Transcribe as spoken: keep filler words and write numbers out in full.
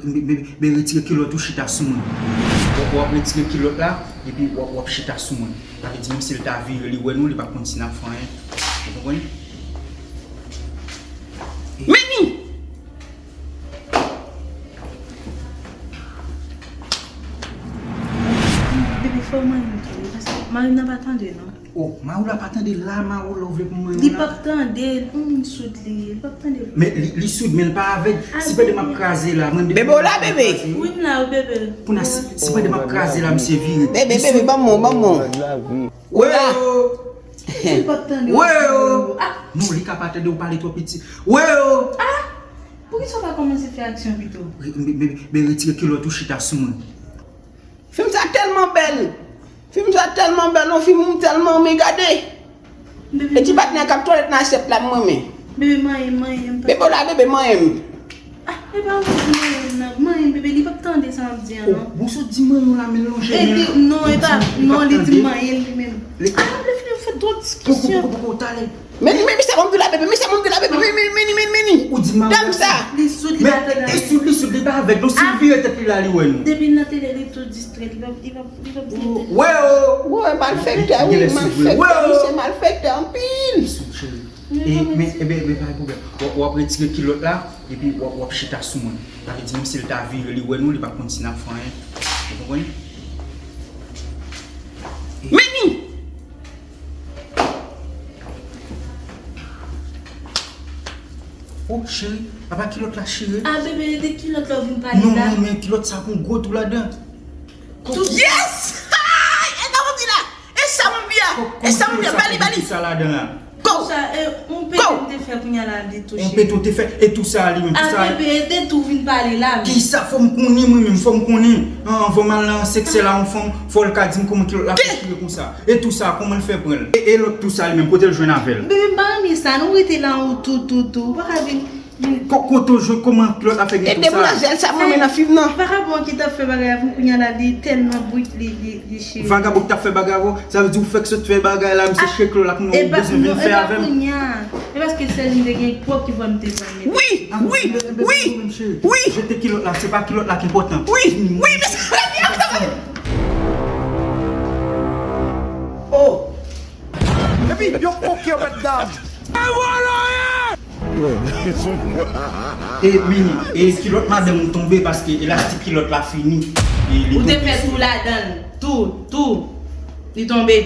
Men, men, men retire kilòt ou chita sou mwen. W ap, w ap retire kilòt la, epi w ap, w ap chita sou mwen. Sa vle di, menm si l ta vire, li wè nou, li p ap konn si n ap fè anyen. Ou konprann? Meni! Bebe, fò w manyen m tou wi, paske mari m nan pa tande non. Oh, mari w la pa tande la, mari w la ou vle pou mwen la. Li p ap tande, yon moun soud li ye, li p ap tande. Men li, li soud, men l pa avèg. Si pandan m ap kraze la, mwen. Bebe, w la, bebe? Wi, m la, wi, bebe. Pou na, si, si pandan m ap kraze la, misye vire. Bebe, bebe, ban m, ban m. Wi, la. Li p ap tande. Wi. Non, li ka pa tande, ou pale twò piti. Wi. Ah! Poukisa w pa kòmanse fè aksyon pito? Re-, be-, be-, be-, retire kilòt ou chita sou mwen. Fim sa tèlman bèl. Fim sa tèlman bèl, yon fim m tèlman renmen gade. Bebe, e ti patnè k ap twalèt nan asyèt la, m renmen. Bebe, manyen m, manyen m, papa. Bebe, w la, bebe, manyen m. Ah, e pa ou di manyen m nan. Manyen m, bebe, li p ap tande sa m ap di an non. Bon, sot di manyen w la, men l lonje men l. Non, e pa, non, li di manyen l li menm. Ah, m vle fini, m fè twòp diskisyon. Poko, poko, poko, talè. Men, men, men sa moun vin la, bebe, men sa moun vin la, bebe, men, men, men, men, men. Ou di m a. Dam sa. Li soud, li pa tande. Li soud, li soud, li pa avèg. Non, si l vire tèt li la, li wè nou. Depi l nan tele, li tou distrè, li pa, li pa, li pa byen tande. Wè, o. Wè, malfektè, wi, malfektè, wi, se malfektè anpil. Li soud, cheri. E, men, e, ben, ben, pa gen pwoblèm. W ap, w ap retire kilòt la, epi w ap, w ap chita sou mwen. Sa vle di, menm si l ta vire, li wè nou, li p ap konn si n ap fè anyen. Ou konprann? Meni! Oh, cheri, apa kilòt la chire? Ah, bebe, e de kilòt la w vin pale la? Non, non, men kilòt sa gon gwo tou ladan. Tou? Yes! Ay, e sa w di la? E sa m anvi a? E sa m anvi a? Ba li, ba li. Tou sa ladan la. Tou sa, e, yon pete m te fè kounya la, li touche. Yon pete w te fè, e tou sa li menm, tou sa. Ah, bebe, e de tou vin pale la, men. Kisa fò m konnen mwen menm, fò m konnen. An, anvan m al nan seksè la, yon fanm, fò l ka di m kòman kilòt la fè chire konsa. E tou sa, kòman l fè pran l? E, e lòt tou sa li menm, kote l jwenn avè l? Bebe, m pa renmen sa, non, rete la, ou tou, tou, tou. Ou pa ka vin, vin. Ko-, kote w jwenn, kòman kilòt la fè gen tou sa? E demwazèl sa, m renmen nan fim nan. Vagabon ki t ap fè bagay avè m, kounya la, li tèlman brit, li, li, li chire. Vagabon ki t ap fè bagay avè w, sa vle di ou fèk sot fè bagay la, misye chire kilòt la, kounye a ou bezwen vin fè avè m? E pa kounya. E paske sèl li te gen pwòp ki fè m te pran l. Wi, wi, wi, wi. Jete kilòt la, se pa kilòt la ki enpòtan. Wi, wi, men sa vle di. Oh! Epi, yo koke yo mèt dam. E vini, e kilòt madanm ou tonbe paske elastik kilòt la fini. E li tonbe. Ou te fè tou ladan l, tou, tou. Li tonbe.